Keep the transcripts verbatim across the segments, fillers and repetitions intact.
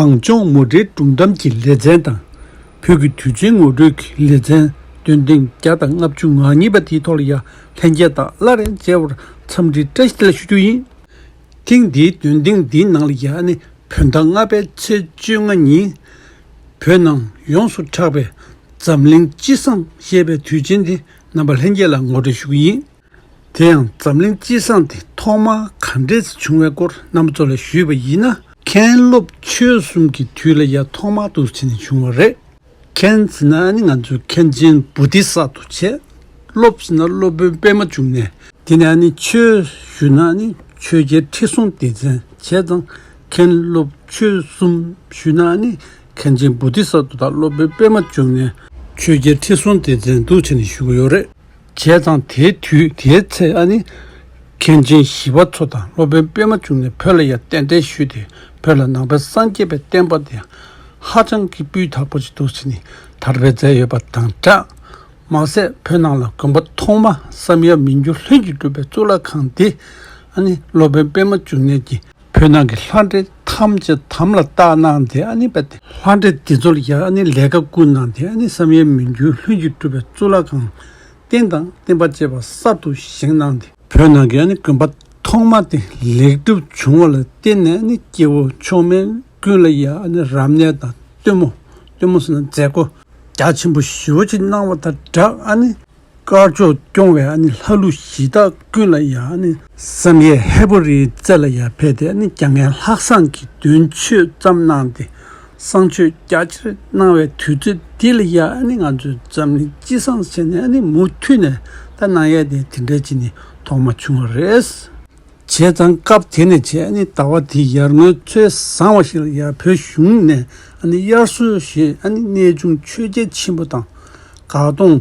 གངས་ལྗོངས་མུ་འབྲེལ་སྒྲུང་གཏམ་གྱི་ལེ་ཚན་དང་། བོད་ཀྱི་དུས་ཆེན་ངོ་སྤྲོད་ཀྱི་ལེ་ཚན། འདོན་ཐེངས་བརྒྱ་དང་ལྔ་བཅུ་ང་གཉིས་པ་དེའི་ཐོག་ལ་ཡང་ལྷན་རྒྱས་དང་སླར་ཡང་མཇལ་བར་འཚམས་འདྲི་བཀྲ་ཤིས་བདེ་ལེགས་ཞུ་རྒྱུ་ཡིན། ཐེངས་འདིའི་འདོན་ཐེངས་འདིའི་ནང་ལ་ཡང་ནི་བོད་ཟླ་ལྔ་པའི་ཚེས་བཅོ་ལྔ་ཉིན། བོད་ནང་ཡོངས་སུ་གྲགས་པའི་འཛམ་གླིང་སྤྱི་བསང་ཞེས་པའི་དུས་ཆེན་དེ་རྣམ་པ་ལྷན་རྒྱས་ལ་ངོ་སྤྲོད་ཞུ་གི་ཡིན། དེ་ཡང་འཛམ་གླིང་སྤྱི་བསང་དེ་ཐོག་མར་ག་འདྲས་བྱུང་བའི་སྐོར་རྣམ་པ་ཚོ་ལ་ཞུས་པ་ཡིན་ན། མཁན་སློབ་ཆོས་གསུམ་གྱི་དུས་ལ་ཡང་ཐོག་མར་དུ་བྱས་ནས་བྱུང་བ་རེད། མཁན་ཟེར་ན་ཨ་ནི་ང་ཚོའི་མཁན་ཆེན་བོ་དྷི་ས་ཏྭ་བྱས། སློབ་ཟེར་ན་སློབ་དཔོན་པདྨ་འབྱུང་གནས། དེ་ནས་ཨ་ནི་ཆོས་ཞུས་ན་ཨ་ནི་ཆོས་རྒྱལ་ཁྲི་སྲོང་ལྡེ་བཙན་བྱས་ཙང་། མཁན་སློབ་ཆོས་གསུམ་ཞུས་ན་ཨ་ནི་མཁན་ཆེན་བོ་དྷི་ས་ཏྭ་དང་སློབ་དཔོན་པདྨ་འབྱུང་གནས། ཆོས་རྒྱལ་ཁྲི་སྲོང་ལྡེ་བཙན་འདུག་བྱས་ནས་ཞུ་གི་ཡོད་རེད། བྱས་ཙང་དེའི་དུས་དེའི་ཚེ་ཨ་ནི་མཁན་ཆེན་ཞི་བ་འཚོ་དང་སློབ་དཔོན་པདྨ་འབྱུང་གནས་བོད་ལ་ཡང་གདན་འདྲེན་ཞུས་ཏེ། བོད་ལ་ནང་པའི་སངས་རྒྱས་པའི་བསྟན་པ་དེ་ཧ་ཅང་གི་སྤུས་དག་པོ་ཅིག་འདུག་བྱས་ནས་དར་སྤེལ་མཛད་ཡོད་པ་དང་སྦྲགས། མ་ཟད་བོད་ནང་ལ་དགོན་པ་ཐོག་མ་བསམ་ཡས་མི་འགྱུར་ལྷུན་གྱིས་གྲུབ་པའི་གཙུག་ལག་ཁང་དེ་ཨ་ནི་སློབ་དཔོན་པདྨ་འབྱུང་གནས་ཀྱིས་བོད་ནང་གི་ལྷ་འདྲེ་ཐམས་ཅད་དམ་ལ་བཏགས་གནང་སྟེ་ཨ་ནི་རྦད་དེ་ལྷ་འདྲེ་འདི་ཚོ་ལ་ཡང་ཨ་ནི་ལས་ཀ་བསྐུལ་གནང་སྟེ། ཨ་ནི་བསམ་ཡས་མི་འགྱུར་ལྷུན་གྱིས་གྲུབ་པའི་གཙུག་ལག་ཁང་རྟེན་དང་བརྟེན་པ་བཅས་པ་གསར་དུ་བཞེངས་གནང་སྟེ། བོད་ནང་གི་ཨ་ནི་དགོན་པ་ཐོག་མ་དེ་ལེགས་གྲུབ་བྱུང་བ་ལ་བརྟེན་ནས། ཨ་ནི་སྐྱེ་བོ་མཆོག་དམན་ཀུན་ལ་ཡང་ཨ་ནི་རབ་གནས་དང་སྟོན་མོ། སྟོན་མོ་ཟེར་ན་མཛད་སྒོ་རྒྱ་ཆེན་པོ་ཞེ་པོ་ཅིག་གནང་བ་དང་སྦྲགས། ཨ་ནི་དཀར་ཕྱོགས་སྐྱོང་བའི་ཨ་ནི་ལྷ་ཀླུ་གཞི་བདག་ཀུན་ལ་ཡང་ཨ་ནི་བསམ་ཡས་ཧས་པོ་རིའི་རྩེ་ལ་ཡང་ཕེབས་ཏེ། ཨ་ནི་རྒྱ་ངན་ལྷག་བསམ་གྱི་མདུན་མཆོད་ཙམ་གནང་སྟེ། བསང་མཆོད་རྒྱ་ཆེར་གནང་བའི་དུས་ཚོད་འདི་ལ་ཡང་ཨ་ནི་ང་ཚོའི་འཛམ་གླིང་སྤྱི་བསང་བྱས་ནས་ཨ་ནི་མུ་མཐུད་ནས་ད་གནང་ཡས་དེ་དེ་འདྲ་བྱས་ནས་ཐོག་མ་བྱུང་བ་རེད། བྱས་ཙང་སྐབས་དེ་ནས་བྱས་ཨ་ནི་ཟླ་བ་དེའི་ཡར་ངོའི་ཚེས་བཟང་བ་ཞིག་ལ་ཡང་བོད་གཞུང་ནས་ཨ་ནི་དབྱར་གསོལ་ཞེས་ཨ་ནི་གནས་ཆུང་ཆོས་རྒྱལ་ཆེན་པོ་དང་། དགའ་གདོང་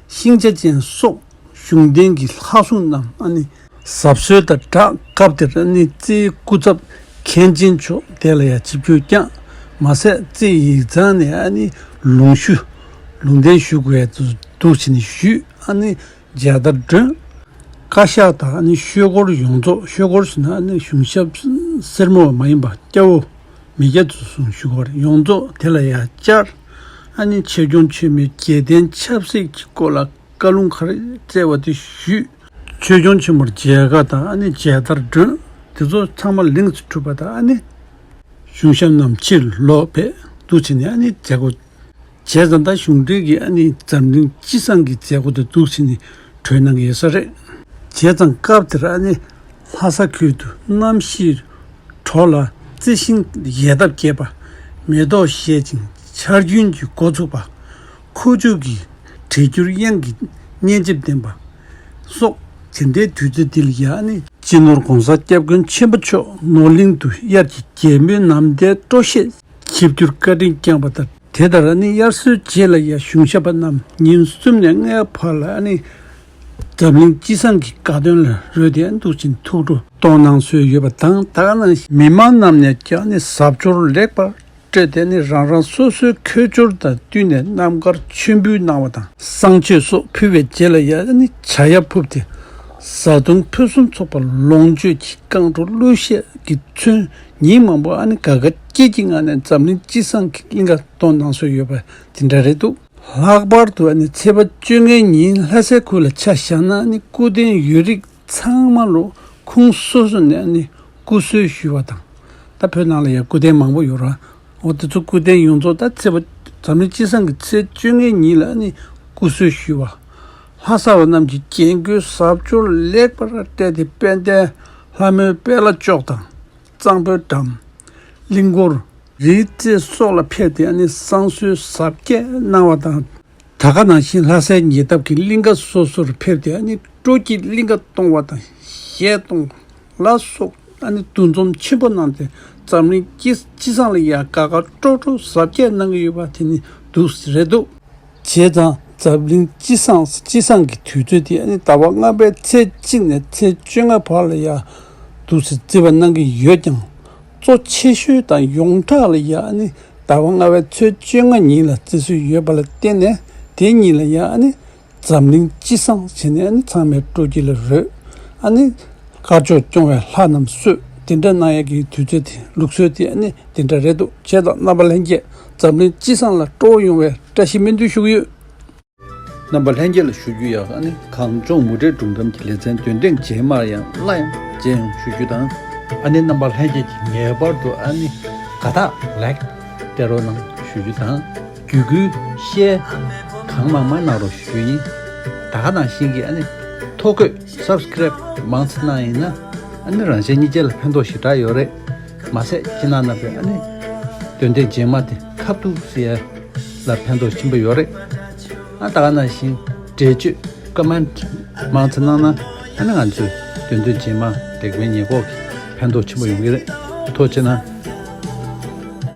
ཤིང་བྱ་ཅན་སོགས་གཞུང་ལྡན་གྱི་ལྷ་སྲུང་རྣམས་ཨ་ནི་གཟབ་གསོལ་དང་སྦྲགས། སྐབས་དེར་ཨ་ནི་རྩེའི་སྐུ་ཚབ་མཁན་ཆེན་མཆོག་དེ་ལ་ཡང་ཆིབས་བསྒྱུར་བསྐྱངས། མ་ཟད་རྩེ་ཡིག་ཚང་ནས་ཨ་ནི་ལུང་ཞུ་ལུང་བསྟན་ཞུ་དགོས་འདུག་བྱས་ནས་ཞུས། ཨ་ནི་མཇལ་དར་སྒྲོན། བཀའ་ཤག་དང་ཨ་ནི་ཆོས་སྐོར་ཡོངས་རྫོགས། ཆོས་སྐོར་ཟེར་ན་ཨ་ནི་གཞུང་ཞབས་སེར་མོ་བ་མ་ཡིན་པ་སྐྱ་བོ་མི་སྐྱ་ཚོ་གསུང་ཞུ་སྐོར་ཡོངས་རྫོགས་དེ་ལ་ཡང་བཅར། ཨ་ནི་ཆོས་སྐྱོང་ཆེན་མོའི་རྒྱལ་བསྟན་ཆབ་སྲིད་ཀྱི་སྐོར་ལ་བཀའ་ལུང་ག་རེ་སྩལ་བ་དེ་ཞུས། ཆོས་སྐྱོང་ཆེན་མོར་མཇལ་ཁ་དང་ཨ་ནི་མཇལ་དར་སྒྲོན། དེ་ཚོ་ཚང་མ་ལེགས་སུ་གྲུབ་པ་དང་། ཨ་ནི་གཞུང་ཞབས་རྣམས་ཕྱིར་ལོག་ཕེབས་འདུག་བྱས་ནས་ཨ་ནི་མཛད་སྒོ་བྱས་ཙང་། ད་གཞུང་འབྲེལ་གྱི་ཨ་ནི་འཛམ་གླིང་སྤྱི་བསང་གི་མཛད་སྒོ་དེ་འདུག་བྱས་ནས་གྲོལ་གནང་གི་ཡོད་ས་རེད། བྱས་ཙང་སྐབས་དེར་ཨ་ནི་ལྷ་ས་ཁུལ་དུ་གནམ་གཤིས་དྲོ་ལ་རྩི་ཤིང་ཡལ་འདབ་རྒྱས་པ། མེ་ཏོག་བཞད་ཅིང་ཆར་རྒྱུན་གྱིས་འགོ་ཚུགས་པ། ཁུ་བྱུག་གི་དྲིལ་སྒྱུར་དབྱངས་ཀྱི་སྙན་འཇེབས་ལྡན་པ་སོགས། དེ་འདྲའི་དུས་ཚོད་འདི་ལ་ཡང་ཨ་ནི་སྤྱི་ནོར་༸གོང་ས་༸སྐྱབས་མགོན་ཆེན་པོ་མཆོག་ནོར་གླིང་དུ་དབྱར་གྱི་རྒྱལ་མོའི་ནམ་ཟླའི་སྤྲོ་གཞས་ཆིབས་བསྒྱུར་བཀའ་དྲིན་བསྐྱངས་པ་དང་། དེ་ལྟར་ཨ་ནི་དབྱར་གསོལ་རྗེས་ལ་ཡང་གཞུང་ཞབས་པ་རྣམས་ཉིན་གསུམ་ནས་ལྔའི་བར་ལ་ཨ་ནི་འཛམ་གླིང་སྤྱི་བསང་གི་དགའ་སྟོན་ལ་རོལ་ཏེ་འདུག་ཅིང་ཐུགས་སྤྲོ་གཏོང་གནང་སྲོལ་ཡོད་པ་དང་། ད་ག་ནང་བཞིན་མི་མང་རྣམས་ནས་ཀྱང་ནི་གཟབ་མཆོར་ལེགས་པར་སྤྲས་ཏེ་ནི་རང་རང་སོ་སོའི་ཁྱད་ཆོས་དང་བསྟུན་ནས་རྣམ་དཀར་མཆོད་འབུལ་གནང་བ་དང་། བསང་མཆོད་སོགས་ཕུལ་བའི་རྗེས་ལ་ཡང་ནི་ཇ་ཡ་ཕུབ་སྟེ། བཟའ་བཏུང་ཕུན་སུམ་ཚོགས་པ་ལོངས་སྤྱོད་ཀྱི་རྐང་བྲོ་གླུ་གཞས་ཀྱིས་མཚོན། ཉིན་མང་པོ་ཨ་ནི་དགའ་དགའ་སྐྱིད་ཀྱི་ངང་ནས་འཛམ་གླིང་སྤྱི་བསང་གི་གླིང་ག་གཏོང་གནང་སྲོལ་ཡོད་པ་དེ་འདྲ་རེད་འདུག་ལྷག་པར་དུ་ཨ་ནི་ཚེས་པ་བཅོ་ལྔའི་ཉིན་ལྷ་སའི་ཁུལ་ལ་ཆ་བཞག་ན་ཨ་ནི་སྐུ་རྟེན་ཡོད་རིགས་ཚང་མ་ལོ་ཁུངས་སོ་སོ་ནས་ཨ་ནི་སྐུ་གསོལ་ཞུས་པ་དང་། ད་བོད་ནང་ལ་ཡང་སྐུ་རྟེན་མང་པོ་ཡོད་ར། འོ་དེ་ཚོ་སྐུ་རྟེན་ཡོངས་རྫོགས་ད་ཚེས་པ་འཛམ་གླིང་སྤྱི་བསང་གི་ཚེས་བཅོ་ལྔའི་ཉིན་ལ་ཨ་ནི་སྐུ་གསོལ་ཞུས་པ། ལྷ་ས་བ་རྣམས་ཀྱིས་རྒྱན་གོས་གཟབ་མཆོར་ལེགས་པར་སྤྲས་ཏེ་དཔལ་ལྡན་ལྷ་མོའི་དཔལ་ལྷ་ལྕོག་དང་། གཙང་པོའི་འགྲམ། གླིང་སྐོར། རིའི་རྩེ་སོགས་ལ་ཕེབས་ཏེ་ཨ་ནི་བསང་གསོལ་གཟབ་རྒྱས་གནང་བ་དང་། ད་ག་ནང་བཞིན་ལྷ་སའི་ཉེ་འདབས་ཀྱི་གླིང་ག་སོ་སོར་ཕེབས་ཏེ་ཨ་ནི་སྤྲོ་སྐྱིད་གླིང་ག་གཏོང་བ་དང་གཞས་གཏོང་ལ་སོགས་ཨ་ནི་འདུ་འཛོམས་ཆེན་པོ་གནང་སྟེ་འཛམ་གླིང་སྤྱི་སྤྱི་བསང་ལ་ཡང་དགའ་དགའ་སྤྲོ་སྤྲོ་གཟབ་རྒྱས་གནང་གི་ཡོད་པ་དེ་ནི་འདུག་རེད་འདུག་བྱས་ཙང་འཛམ་གླིང་སྤྱི་བསང་སྤྱི་བསང་གི་དུས་ཚོད་དེ་ཨ་ནི་ཟླ་བ་ལྔ་པའི་ཚེས་གཅིག་ནས་ཚེས་བཅོ་ལྔ་བར་ལ་ཡང་འདུག་སེ་བརྩི་བ་གནང་གི་ཡོད་ཀྱང་། གཙོ་ཆེ་ཤོས་དང་ཡོངས་གྲགས་ལ་ཡང་ཨ་ནི་ཟླ་བ་ལྔ་པའི་ཚེས་བཅོ་ལྔ་ཉིན་ལ་བརྩི་སྲོལ་ཡོད་པ་ལ་བརྟེན་ནས། དེ་ཉིན་ལ་ཡང་ཨ་ནི་འཛམ་གླིང་སྤྱི་བསང་བྱས་ནས་ཨ་ནི་ཚང་མས་སྤྲོ་སྐྱིད་ལ་རོལ། ཨ་ནི་དཀར་ཕྱོགས་སྐྱོང་བའི་ལྷ་རྣམས་གསོལ། དེ་འདྲ་གནང་ཡག་གི་དུས་ཚོད་དེ་ལུགས་སྲོལ་དེ་ཨ་ནི་དེ་འདྲ་རེད་འདུག་བྱས་ཙང་རྣམ་པ་ལྷན་རྒྱས་འཛམ་གླིང་སྤྱི་བསང་ལ་སྤྲོ་བོ་ཡོང་བའི་བཀྲ་ཤིས་སྨོན་འདུན་ཞུ་གི་ཡོད། རྣམ་པ་ལྷན་རྒྱས་ལ་ཞུ་རྒྱུ་ཡག་ཨ་ནི་གངས་ལྗོངས་མུ་འབྲེལ་སྒྲུང་གཏམ་གྱི་ལེ་ཚན་འདོན་ཐེངས་རྗེས་མར་ཡང་སླར་ཡང་མཇལ་ཡོང་ཞུ་རྒྱུ་དང་། ཨ་ནི་རྣམ་པ་ལྷན་རྒྱས་ཀྱིས་ངེས་པར་དུ་ཨ་ནི་དགའ་རྟགས་ལེགས་སྟེར་རོགས་གནང་ཞུ་རྒྱུ་དང་། བརྒྱུད་སྐུལ་ཤེར་གང་མང་མང་གནང་རོགས་ཞུ་རྒྱུ་ཡིན། ད་ག་ནང་བཞིན་གྱི་ཨ་ནི་ཐོ་འགོད་སབ་སི་ཀེ་རེབ་མང་ཙམ་གནང་ཡིན་ན་ཨ་ནི་རང་གཞན་གཉིས་ཀ་ལ་ཕན་ཐོགས་ཞེ་དྲག་ཡོད་རེད། མ་ཟད་ཁྱེད་རྣམ་པས་ཨ་ནི་འདོན་ཐེངས་རྗེས་མ་དེ་ཁ་ཐུག་ཟེར་ཡ་ལ་ཕན་ཐོགས་ཆེན་པོ་ཡོད་རེད། ཨ་ད་ག་ནང་བཞིན་འགྲེལ་བརྗོད་ཀོ་མེན་ཊི་མང་ཙམ་གནང་ན་ཨ་ནི་ང་ཚོས་འདོན་ཐེངས་རྗེས་མ་དེ་གའི་ཉེས་འགོག་གི་ཕན་ཐོགས་ཆེན་པོ་ཡོང་གི་རེད། ཐུགས་རྗེ་གནང་།